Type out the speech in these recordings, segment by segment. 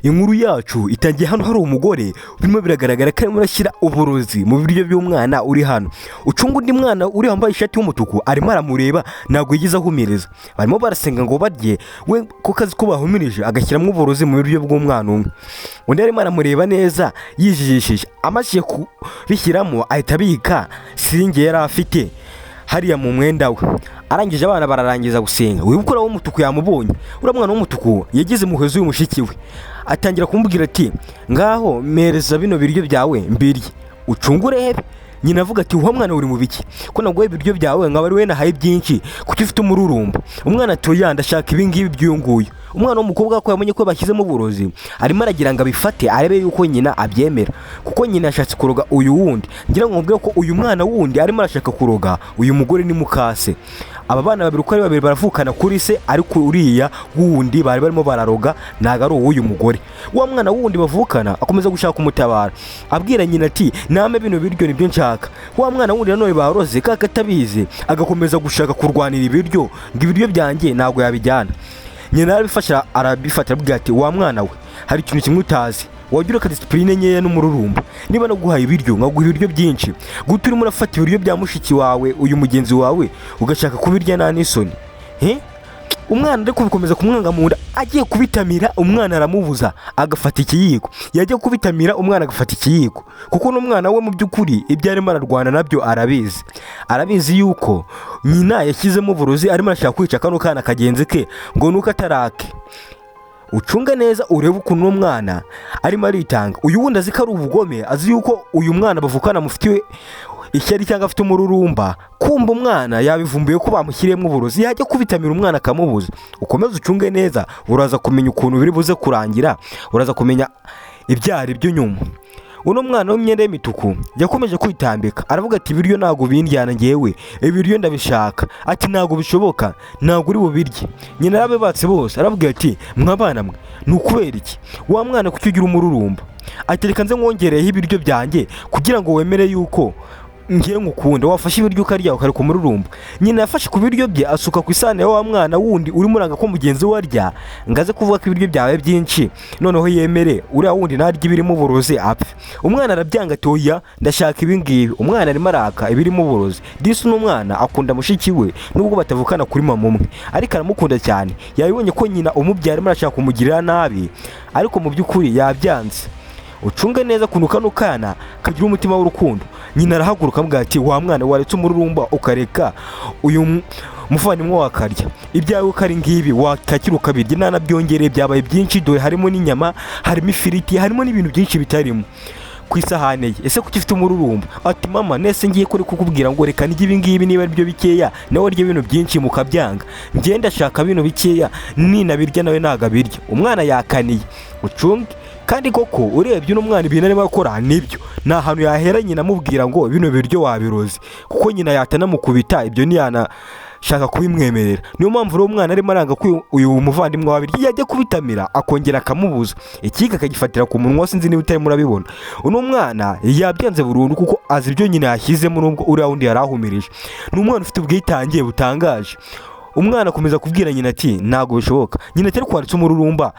Inkuru yacu itangiye hano hari umugore birimo biragaragara ko arimo arashyira uburozi mu biryo by'umwana uri hano. Ucunga undi mwana uri wambaye ishati y'umutuku arimo aramureba, ntabwo yigeze ahumiriza. Barimo barasenga ngo barye, we ko kazi ko bahumirije agashyiramo uburozi mu biryo bw'umwana umwe. Undi arimo aramureba neza yijijishije, amashyiye kubishyiramo ahita abika siringi yari afite hariya mu mwenda we. Arangije abana bararangiza gusenga. Wibuke uriya w'umutuku yamubonye. Uriya mwana w'umutuku yagize impuhwe z'uyu mushiki we, atangira kumubwira ati: "Ngaho mpereza bino biryo byawe mbirye." Ucunge urebe. Nyina avuga ati: "Uwo mwana uri mu biki ko naguhaye ibiryo byawe nkaba ari we nahaye byinshi, kuki ufite umururumba?" Umwana ati: "Oya, ndashaka ibi ngibi by'uyu nguyu." Umwana w'umukobwa ko yamenye ko bashyizemo uburozi, arimo aragira ngo abifate arebe yuko nyina abyemera, kuko nyina yashatse kuroga uyu wundi. Ngira ngo mubwire ko uyu mwana wundi arimo arashaka kuroga uyu mugore ni mukase. Aba bana babiri uko ari babiri baravukana kuri se, ariko uriya wundi bari barimo bararoga ntabwo ari uw'uyu mugore. Wa mwana wundi bavukana akomeza gushaka umutabara, abwira nyina ati: "Name bino biryo, nibyo nshaka." Wa mwana wundi nanone baroze kaka atabizi, agakomeza gushaka kurwanira ibiryo ngo ibiryo byanjye ntabwo yabijyana. Nyina arabifasha, arabifata, arabwira ati: "Wa mwana we, hari ikintu kimwe utazi, wajya ureka discipline nkeya n'umururumba. Niba naguhaye ibiryo, nkaguha ibiryo byinshi, guta urimo urafata ibiryo bya mushiki wawe, uyu mugenzi wawe, ugashaka kubirya nta n'isoni?" He umwana ariko bikomeza kumwanga mu nda. Agiye kubitamira, umwana aramubuza, agafata ikiyiko. Yajya kubitamira, umwana agafata ikiyiko, kuko n'umwana we mu by'ukuri ibyo arimo ararwana nabyo arabizi. Arabizi yuko nyina yashyizemo uburozi, arimo arashaka kwica kano kana kagenzi ke ngo nuko atarake. Ucunge neza urebe ukuntu uno mwana arimo aritanga. Uyu wundi azi ko ari ubugome, azi yuko uyu mwana bavukana amufitiye ishyari cyangwa afite umururumba. Kumva umwana yabivumbuye ko bamushyiriyemo uburozi, yajya kubitamira umwana akamubuza. Ukomeze ucunge neza, uraza kumenya ukuntu biri buze kurangira, uraza kumenya ibyo ari byo nyuma. Uno mwana w'imyenda y'imituku yakomeje kwitambika, aravuga ati: "Ibiryo ntabwo bindyana, ngewe ibiryo ndabishaka." Ati: "Ntabwo bishoboka, ntabwo uri bubirye." Nyina yarabibatse bose, arababwira ati: "Mwabana mwe, ni ukubera iki? Wa mwana, kuki ugira umururumba?" Ati: "Reka nze mwongereyeho ibiryo byanjye kugira ngo wemere yuko ngiye ngukunda. Wafashe ibiryo ukarya, ukareka umururumba." Nyina yafashe ku biryo bye asuka ku isahani ya wa mwana wundi urimo uranga ko mugenzi we arya, ngo aze kuvuga ko ibiryo byawe byinshi, noneho yemere uriya wundi ntarya ibirimo uburozi apfe. Umwana arabyanga ati: "Oya, ndashaka ibi ngibi." Umwana arimo araka ibirimo uburozi. Disi n'umwana akunda mushiki we, nubwo batavukana kuri mama umwe, ariko aramukunda cyane. Yabibonye ko nyina umubyara arimo arashaka kumugirira nabi, ariko mu by'ukuri yabyanze. Ucunge neza ukuntu kano kana kagira umutima w'urukundo. Nyina arahaguruka, amubwira ati: "Wa mwana, waretse umururumba ukareka uyu muvandimwe wakarya ibyawe, uko ari ngibi wakakira ukabirya, nanabyongereye byabaye byinshi. Dore harimo n'inyama, harimo ifiriti, harimo n'ibintu byinshi bitarimo ku isahane ye. Ese kuki ufite umururumba?" Ati: "Mama, nese ngiye kuri kukubwira ngo reka ndye ibi ngibi niba ari byo bikeya, nawe urya bino byinshi mukabyanga. Njye ndashaka bino bikeya, ninabirya nawe ntabwo abirya." Umwana yakaniye. Ucunge kandi koko urebye uno mwana ibintu arimo akora nibyo, nta hantu yahera nyina amubwira ngo bino biryo wabiroze, kuko nyina yatanamukubita, ibyo ntiyanashaka kubimwemerera. Niyo mpamvu rero umwana arimo aranga ko uyu muvandimwe wabirya, yajya kubitamira akongera akamubuza, ikika akagifatira ku munwa. Sinzi niba utarimo urabibona, uno mwana yabyanze burundu kuko azi ibyo nyina yashyizemo, nubwo uriya wundi yari ahumirije. Ni umwana ufite ubwitange butangaje. Umwana akomeza kubwira nyina ati: "Ntabwo bishoboka." Nyina ati: "Ariko waretse umururumba?"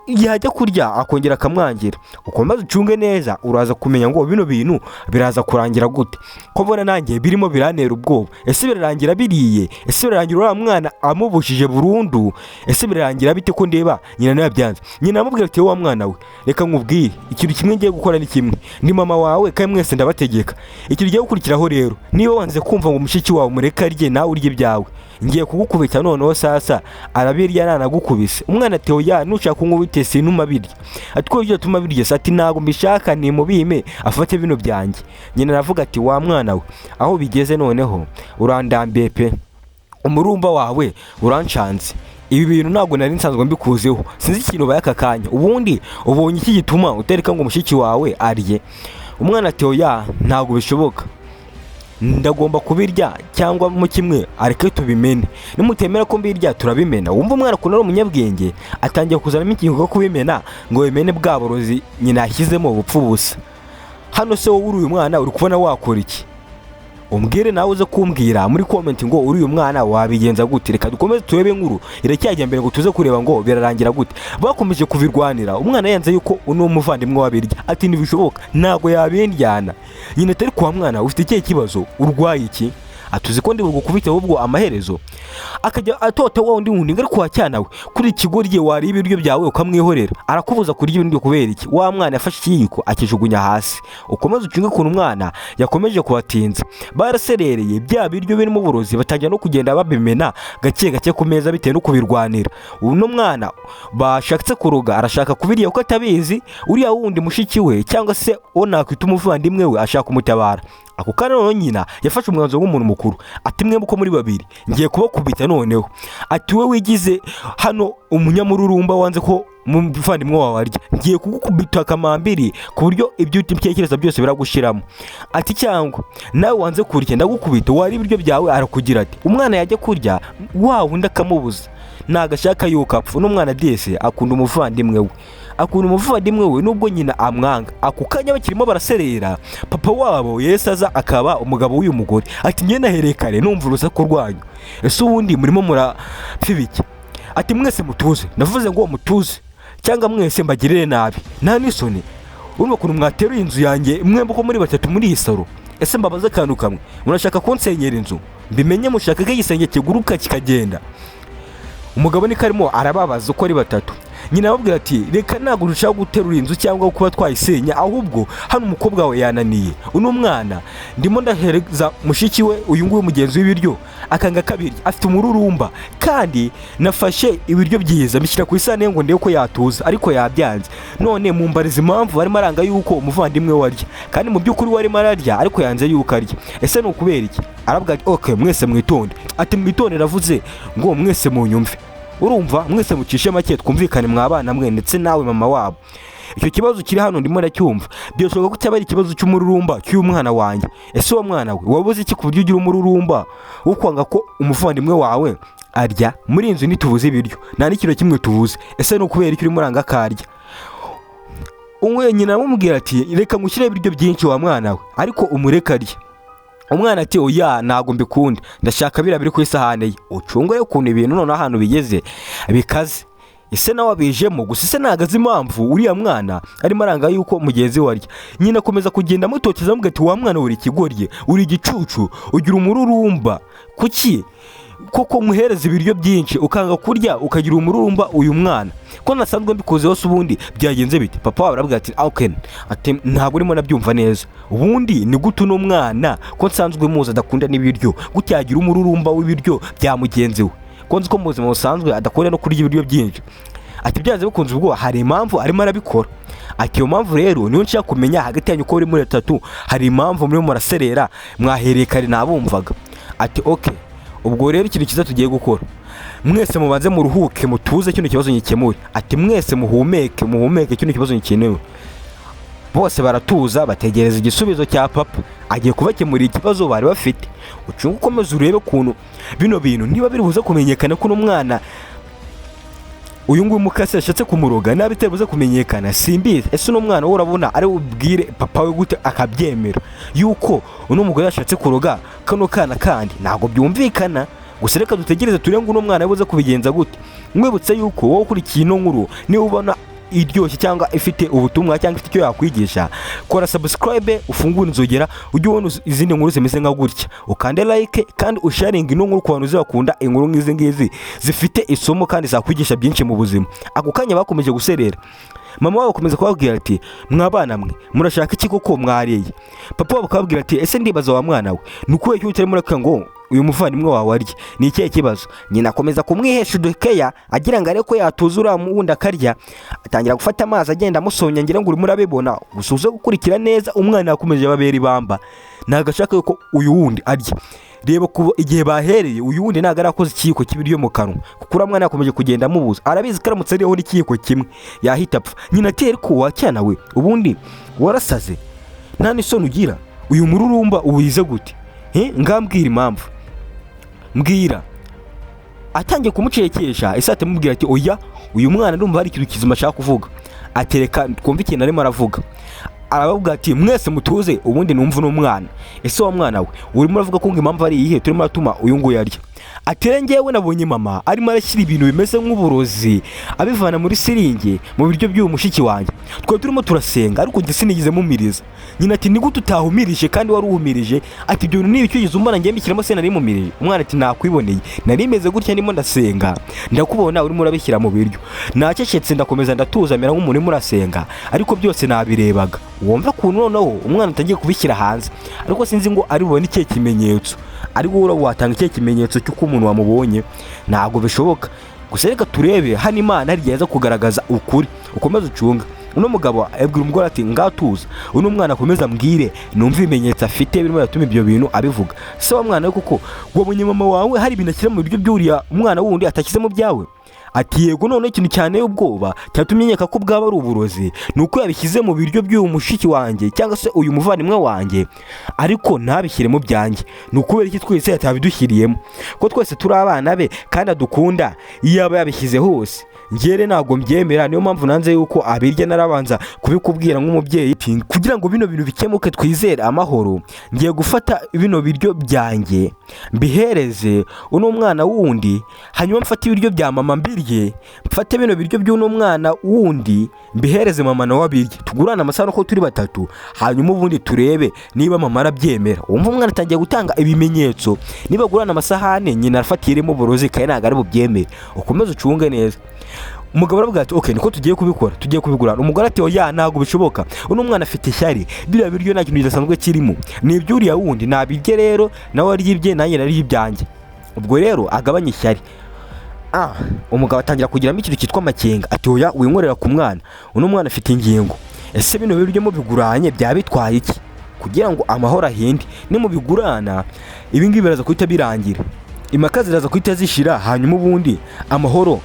Yajya kurya akongera akamwangira. Ukomeze ucunge neza, uraza kumenya ngo bino bintu biraza kurangira gute, ko mbona nanjye birimo birantera ubwoba. Ese birarangira biriye? Ese birarangira uriya mwana amubujije burundu? Ese birarangira bite ko ndeba nyina nawe yabyanze? Nyina aramubwira ati: "Wa mwana we, reka nkubwire ikintu kimwe ngiye gukora, ni kimwe. Ni mama wawe kandi mwese ndabategeka. Ikintu ugiye gukurikiraho rero, niba wanze kumva ngo mushiki wawe mureke arye, nawe urye ibyawe, ngiye kugukubita." Noneho sasa arabirya nanagukubise. Umwana ati: "Oya, nushaka kunkubite sinuma birya." Ati: "Ko ibyo tuma birya se?" Ati: "Ntabwo mbishaka, ni mubime afate bino byanjye." Nyina aravuga ati: "Wa mwana we, aho bigeze noneho urandambiye pe, umurumba wawe uranshanze. Ibi bintu ntabwo nari nsanzwe mbikuziho, sinzi ikintu ubaye aka kanya. Ubundi ubonye iki gituma utereka ngo mushiki wawe arye?" Umwana ati: "Oya, ntabwo bishoboka, ndagomba kubirya, cyangwa mu kimwe areke tubimene. Nimutemera ko mbirya, turabimena." Wumva umwana ukuntu ari umunyabwenge, atangiye kuzanamo ikintu cyo kubimena ngo bimene bwa burozi nyina yashyizemo bupfu busa. Hano se wowe uri uyu mwana, uri kubona wakora iki? Umbwire nawe, uze kumbwira muri comment ngo uriya mwana wabigenza gute. Reka dukomeze turebe inkuru iracyajya mbere, ngo tuze kureba ngo birarangira gute. Bakomeje kubirwanira, umwana yanze yuko uno muvandimwe wabirya, ati ntibishoboka, ntabwo yabindyana. Nyina atari kwa mwana, ufite ikihe kibazo? Urwaye iki? Atuzi ko ndi bugukubite ahubwo amaherezo. Akajya atota wa wundi wundi ngo ariko wacyana we, kuri ikigoryi, wariye ibiryo byawe ukamwihorera, arakubuza kurya ibiryo kubera iki? Wa mwana yafashe ikiyiko akijugunya hasi. Ukomeze ucunge ukuntu umwana yakomeje kubatinza. Baraserereye, bya biryo birimo uburozi batangira no kugenda babimena gake gake ku meza bitewe no kubirwanira. Uno mwana bashatse kuroga arashaka kubirya kuko atabizi. Uriya wundi mushiki we, cyangwa se uwo nakwita umuvandimwe we, ashaka kumutabara. Ako kanya noneho nyina yafashe umwanzuro w'umuntu mukuru, ati mwembi uko muri babiri ngiye kubakubita. Noneho ati wowe wigize hano umunyamururumba, wanze ko umuvandimwe wawe arya, ngiye kugukubita akamambiri ku buryo ibyo utekereza byose biragushiramo. Ati cyangwa nawe wanze kurya, ndagukubita. Wari ibiryo byawe arakugira ati umwana yajya kurya, wa wundi akamubuza, nagashaka yuko apfa. Uno mwana dese akunda umuvandimwe we, akunda umuvandimwe we nubwo nyina amwanga. Ako kanya bakirimo baraserera, papa wabo yesi aza, akaba umugabo w'uyu mugore, ati njye nahereye kare numva urusaku rwanyu, ese ubundi murimo murapfa ibiki? Ati mwese mutuze, ndavuze ngo mutuze cyangwa mwese mbagirire nabi. Nta n'isoni, urumva ukuntu mwateruye inzu yanjye mwembi uko muri batatu muri iyi saro? Ese mbabaze akantu kamwe, murashaka kunsenyera inzu? Mbimenye, mushaka ko igisenge kiguruka kikagenda? Umugabo niko arimo arababaza uko ari batatu. Nyina ababwira ati reka, ntabwo dushaka guterura inzu cyangwa kuba twayisenya, ahubwo hano umukobwa wawe yananiye. Uno mwana ndimo ndahereza mushiki we uyu nguyu mugenzi w'ibiryo, akanga kabirya, afite umururumba. Kandi nafashe ibiryo byiza mbishyira ku isahani ngo ndebe ko yatuza, ariko yabyanze. None mumbariza impamvu barimo aranga yuko umuvandimwe we arya, kandi mu by'ukuri we arimo ararya ariko yanze yuko arya. Ese ni ukubera iki? Aravuga ati okay, mwese mwitonde. Ati mwitonde, navuze ngo mwese munyumve. Urumva, mwese mucishe make twumvikane, mwabana mwe, ndetse nawe mama wabo. Icyo kibazo kiri hano ndimo ndacyumva, byashoboka ko cyaba ari ikibazo cy'umururumba cy'uyu mwana wanjye. Ese uwo mwana we wabuze iki ku buryo ugira umururumba wo kwanga ko umuvandimwe wawe arya? Muri iyi nzu ntitubuze ibiryo, nta n'ikintu kimwe tubuze. Ese ni ukubera iki urimo uranga akarya? Umwe nyina aramubwira ati reka ngushyire ibiryo byinshi wa mwana we, ariko umureke arye. Umwana ati oya, ntabwo mbikunda, ndashaka biriya biri ku isahani ye. Ucungure ukuntu ibintu noneho ahantu bigeze bikaze. Ese nawe abijemo gusa, ese ntabwo azi impamvu uriya mwana arimo aranga yuko mugenzi we arya. Nyina akomeza kugenda amutoteza, amubwira ati wa mwana, uri ikigoryi, uri igicucu, ugira umururumba. Kuki koko muhereza ibiryo byinshi ukanga kurya, ukagira umururumba? Uyu mwana ko nasanzwe mbikuzeho se, ubundi byagenze bite? Papa wabo arabwira ati okay, ati ntabwo urimo nabyumva neza. Ubundi ni gute uno mwana ko nsanzwe muzi adakunda n'ibiryo, gute yagira umururumba w'ibiryo bya mugenzi we, ko nzi ko mu buzima busanzwe adakunda no kurya ibiryo byinshi? Ati byanze bikunze ubwo hari impamvu arimo arabikora. Ati iyo mpamvu rero niyo nshaka kumenya hagati yanyu uko muri muri batatu, hari impamvu murimo muraserera, mwahereye kare nabumvaga. Ati okay, ubwo rero ikintu cyiza tugiye gukora, mwese mubanze muruhuke, mutuze, kino kibazo ngikemure. Ati mwese muhumeke, muhumeke, kino kibazo ngikenewe. Bose baratuza, bategereza igisubizo cya papa agiye kubakemurira ikibazo bari bafite. Ucunge, ukomeze urebe ukuntu bino bintu niba biri buze kumenyekana ko uno mwana uyu nguyu mukase yashatse kumuroga, nabi bitari buze kumenyekana simbizi. Ese uno mwana we urabona ari bubwire papa we gute akabyemera yuko uno mugore yashatse kuroga kano kana? Kandi ntabwo byumvikana. Gusa reka dutegereze turebe ngo uno mwana buze kubigenza gute. Mwibutse yuko wowe ukurikiye ino nkuru, niba ubona iryoshye cyangwa ifite ubutumwa cyangwa ifite icyo yakwigisha, kora subscribe, ufungure inzogera, ujye ubona izindi nkuru zimeze nka gutya, ukande like kandi usharinge ino nkuru ku bantu uzakunda inkuru nk'izi ngizi zifite isomo kandi zakwigisha byinshi mu buzima. Ako kanya bakomeje guserera, mama wabo akomeza kubabwira ati mwabana mwe, murashaka iki koko? Mwariye? Papa wabo akababwira ati ese ndibaza wa mwana we, ni ukuhe cyo utarimo uraka ngo uyu muvandimwe wawe arye? Ni ikihe kibazo? Nyina akomeza kumwihesha udukeya agira ngo arebe ko yatuza uriya wundi akarya. Atangira gufata amazi agenda amusonya, ngira ngo urimo urabibona. Gusa uze gukurikira neza, umwana yakomeje ababera ibamba, ntabwo ashaka ko uyu wundi arya. Reba kuva igihe bahereye, uyu wundi ntabwo arakoze ikiyiko cy'ibiryo mu kanwa, kuko uriya mwana yakomeje kugenda amubuza. Arabizi ko aramutse ariho n'ikiyiko kimwe yahita apfa. Nyina ati ariko wacyana we, ubundi warasaze, nta n'isoni ugira? Uyu mururumba uwize gute? Ngambwira impamvu, mbwira. Atangiye kumucekesha, ese atamubwira ati oya, uyu mwana ndumva hari ikintu kizima ashaka kuvuga. Atereka twumve ikintu arimo aravuga. Arabavuga ati mwese mutuze, ubundi numva uno mwana. Ese wa mwana we, urimo uravuga ko ngo impamvu ari iyihe turimo aratuma uyu nguyu arya? Ati rero njyewe nabonye mama arimo arashyira ibintu bimeze nk'uburozi, abivana muri siringi mu biryo by'uyu mushiki wanjye. Twari turimo turasenga, ariko njye sinigeze mumiriza. Nyina ati ni gute utahumirije kandi wari uhumirije? Ati ibyo bintu ni ibiki wigeze umbona njye mbishyiramo? Se nari mumirije? Umwana ati nakwiboneye, nari meze gutya ndimo ndasenga, ndakubona urimo urabishyira mu biryo. Nacecetse, ndakomeza ndatuza, mera nk'umuntu urimo urasenga, ariko byose nabirebaga. Wumva ukuntu noneho umwana atangiye kubishyira hanze, ariko sinzi ngo ari bubone ikihe kimenyetso. Ariko wowe watanga ikihe kimenyetso cy'uko umuntu wamubonye? Ntabwo bishoboka. Gusa reka turebe hano, Imana hari igihe aza kugaragaza ukuri. Ukomeze ucunga. Uno mugabo abwira umugore ati ngatuza, uno mwana akomeza ambwire, numva ibimenyetso afite birimo biratuma ibyo bintu abivuga. Se wa mwana we, kuko wabonye mama wawe hari ibintu ashyira mu biryo by'uriya umwana wundi atashyize mu byawe? Ati yego. Noneho ikintu cyane ubwoba cyatumye nkeka ko bwaba ari uburozi ni uko yabishyize mu biryo by'uyu mushiki wanjye, cyangwa se uyu muvandimwe wanjye, ariko ntabishyire mu byanjye. Ni ukubera iki twese atabidushyiriyemo, ko twese turi abana be kandi adukunda? Iyo aba yabishyize hose. Njyewe ntabwo mbyemera, niyo mpamvu nanze yuko abirya, narabanza kubikubwira nk'umubyeyi. Kugira ngo bino bintu bikemuke, twizere amahoro, ngiye gufata bino biryo byanjye mbihereze uno mwana wundi, hanyuma mfate ibiryo bya mama mbirye, mfate bino biryo by'uno mwana wundi mbihereze mama nawe abirye, tugurane amasahani uko turi batatu, hanyuma ubundi turebe niba mama arabyemera. Wumva umwana atangiye gutanga ibimenyetso. Niba agurana amasahani, nyina arafatiyemo uburozi kandi ntabwo ari bubyemere. Ukomeze ucunge neza. Umugabo aravuga ati okay, niko tugiye kubikora, tugiye kubigurana. Umugore ati oya, ntabwo bishoboka, uno mwana afite ishyari, biriya biryo nta kintu kidasanzwe kirimo, ni iby'uriya wundi, nabirye rero nawe arya ibye, nanjye narya ibyanjye, ubwo rero agabanye ishyari. Umugabo atangira kugiramo ikintu cyitwa amakenga, ati oya, winkorera ku mwana, uno mwana afite ingingo. Ese bino biryo mubiguranye byaba bitwaye iki? Kugira ngo amahoro ahinde, nimubigurana ibi ngibi biraza guhita birangira, impaka ziraza guhita zishira, hanyuma ubundi amahoro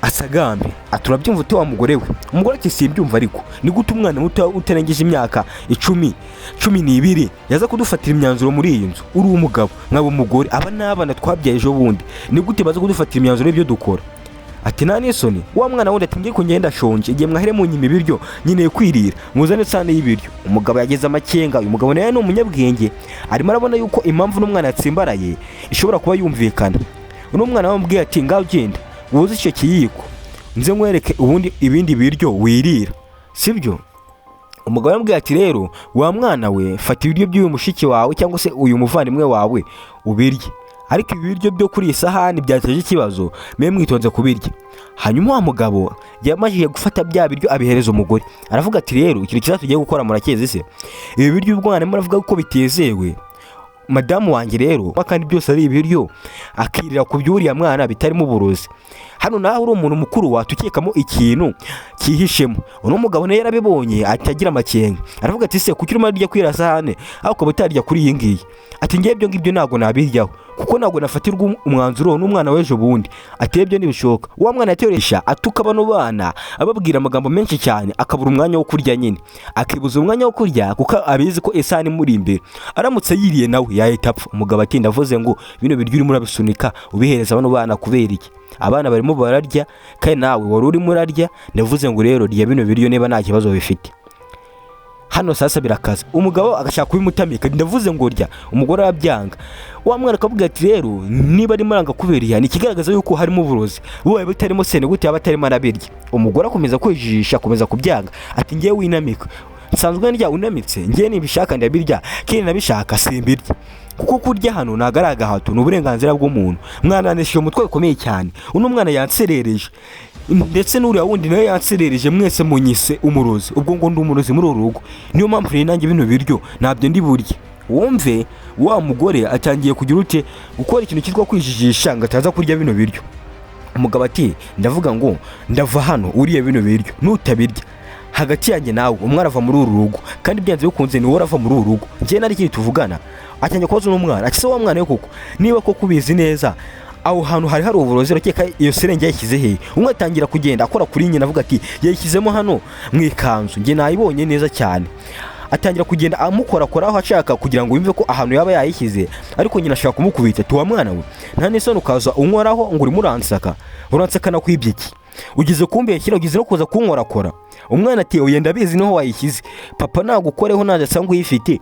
asagambe. Ati urabyumva ute wa mugore we? Umugore ati simbyumva, ariko ni gute umwana muto utarengeje imyaka 10, 12 yaza kudufatira imyanzuro muri iyi nzu? Uri umugabo nkaba umugore, aba n'abana twabyaye ejo bundi, ni gute baza kudufatira imyanzuro y'ibyo dukora? Ati nta n'isoni. Wa mwana wundi ati ngiye kugenda ndashonje, igihe mwahere munyima ibiryo, nkeneye kwirira, muzane isahani y'ibiryo. Umugabo yageze amakenga. Uyu mugabo nawe ni umunyabwenge, arimo arabona yuko impamvu n'umwana yatsimbaraye ishobora kuba yumvikana. Uno mwana wamubwiye ati ngaho ugenda woze icyo kiyiko nze nkwereke ubundi ibindi biryo wirira, sibyo? Umugabo yamubwiye ati rero wa mwana we, fata ibiryo by'uyu mushiki wawe cyangwa se uyu muvandimwe wawe ubirye, ariko ibi biryo byo kuri iyi sahani byateje ikibazo, mwe mwitonze kubirya. Hanyuma wa mugabo yamajije gufata bya biryo abihereza umugore, aravuga ati rero ikintu cyiza tugiye gukora murakezi se, ibi biryo ubwo arimo aravuga ko bitizewe madamu wanjye rero, kandi byose ari ibiryo, akirira ku by'uriya mwana bitarimo uburozi. Hano nawe uri umuntu mukuru watukekamo ikintu cyihishemo. Uno mugabo nawe yarabibonye, atagira amakenga, aravuga ati se kuki urimo arya kuri iriya sahane ariko ukaba utarya kuri iyi ngiyi? Ati ngewe ibyo ngibyo ntabwo nabiryaho, kuko ntabwo nafatirwa umwanzuro n'umwana w'ejo bundi. Ati ibyo ntibishoboka. Wa mwana yateresha atuka bano bana, ababwira amagambo menshi cyane, akabura umwanya wo kurya nyine, akibuza umwanya wo kurya kuko abizi ko isahani imuri imbere, aramutse yiriye nawe yahita apfa. Umugabo ati ndavuze ngo bino biryo urimo urabisunika ubihereza bano bana kubera iki? Abana barimo bararya kandi nawe wari urimo urarya, ndavuze ngo rero rya bino biryo niba nta kibazo bifite. Hano sasa birakaza, umugabo agashaka kubimutamika, ndavuze ngo rya, umugore arabyanga. Wa mwana akavuga ati rero niba arimo aranga kubera iya, ni ikigaragaza yuko harimo uburozi, bubaye butarimo se ni gute yaba atarimo arabirya? Umugore akomeza kwijijisha, akomeza kubyanga, ati ngewe winamika, nsanzwe ndya unamitse, ngewe nibishaka ndabirya, kandi nabishaka simbirya, kuko kurya hano ntabwo ari agahato, ni uburenganzira bw'umuntu. Mwana yanesheje umutwe bikomeye cyane, uno mwana yanserereje, ndetse n'uriya wundi nawe yanserereje, mwese munyise umurozi, ubwo ngo ndi umurozi muri uru rugo, niyo mpamvu rero nanjye bino biryo ntabyo ndi burye. Wumve wa mugore atangiye kugira ute, gukora ikintu cyitwa kwijijisha ngo ataza kurya bino biryo. Umugabo ati ndavuga ngo ndava hano uriye bino biryo, nutabirya hagati yanjye nawe umwe arava muri uru rugo, kandi byanze bikunze ni wowe urava muri uru rugo, njye nari ikintu tuvugana. Atangiye kubaza uno mwana ati se wa mwana we, koko niba koko ubizi neza aho hantu hari hari uburozi, urakeka iyo serenge yayishyize hehe? Umwe atangira kugenda akora kuri nyina, avuga ati yayishyizemo hano mu ikanzu, njye nayibonye neza cyane. Atangira kugenda amukorakoraho ashaka kugira ngo yumve ko ahantu yaba yayishyize, ariko nyina ashaka kumukubita, ati wa mwana we, nta n'isoni ukaza unkoraho ngo urimo uransaka, uransaka nakwibye iki? Ugeze kumbeshyira, ugeze no kuza kunkorakora. Umwana ati: "Oya, ndabizi niho wayishyize papa, nagukoreho nadasanga uyifite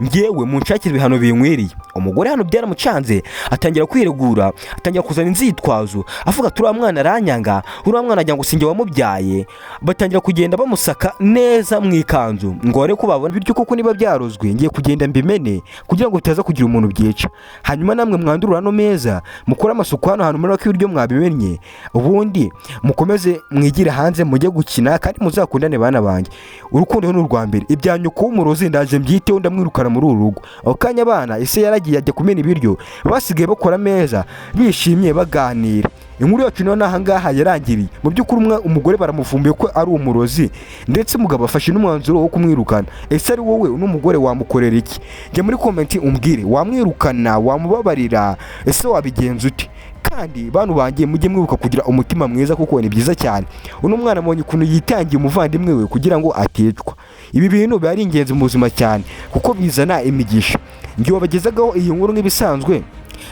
ngewe munshakire ibihano binkwiriye." Umugore hano byaramucanze, atangira kwiregura, atangira kuzana inzitwazo, avuga ati: "Uriya mwana aranyanga, uriya mwana agira ngo sinjye wamubyaye." Batangira kugenda bamusaka neza mu ikanzu ngo barebe ko babona bityo koko niba byarozwe. "Ngiye kugenda mbimene kugira ngo bitaza kugira umuntu byica, hanyuma namwe mwandurura hano meza, mukore amasuku hano hantu, murebe ko ibiryo mwabimennye, ubundi mukomeze mwigire hanze mujye gukina, kandi muzakundane bana banjye, urukundo ni urwa mbere. Ibya nyoko w'umurozi ndaje mbyiteho, ndamwirukana muri uru rugo." Ako kanya abana, ese yaragiye ajya kumena ibiryo, basigaye bakora ameza bishimye baganira. Inkuru yacu niyo n'aha ngaha yarangiriye. Mu by'ukuri umugore baramuvumbuye ko ari umurozi, ndetse umugabo afashe n'umwanzuro wo kumwirukana. Ese ari wowe n'umugore wamukorera iki? Jya muri comment umbwire: wamwirukana, wamubabarira, ese wabigenza ute? Kandi bantu banjye, mujye mwibuka kugira umutima mwiza kuko ni byiza cyane. Uno mwana abonye ukuntu yitangiye umuvandimwe we kugira ngo aticwa. Ibi bintu biba ari ingenzi mu buzima cyane kuko bizana imigisha. Ngiye wabagezagaho iyi nkuru nk'ibisanzwe,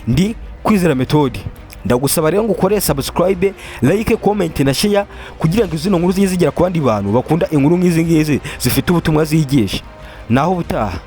ndi Kwizera Methode. Ndagusaba rero ngo ukore subscribe, like, comment na share kugira ngo zino nkuru zijye zigera ku bandi bantu bakunda inkuru nk'izi ngizi zifite ubutumwa zigisha. Naho ubutaha.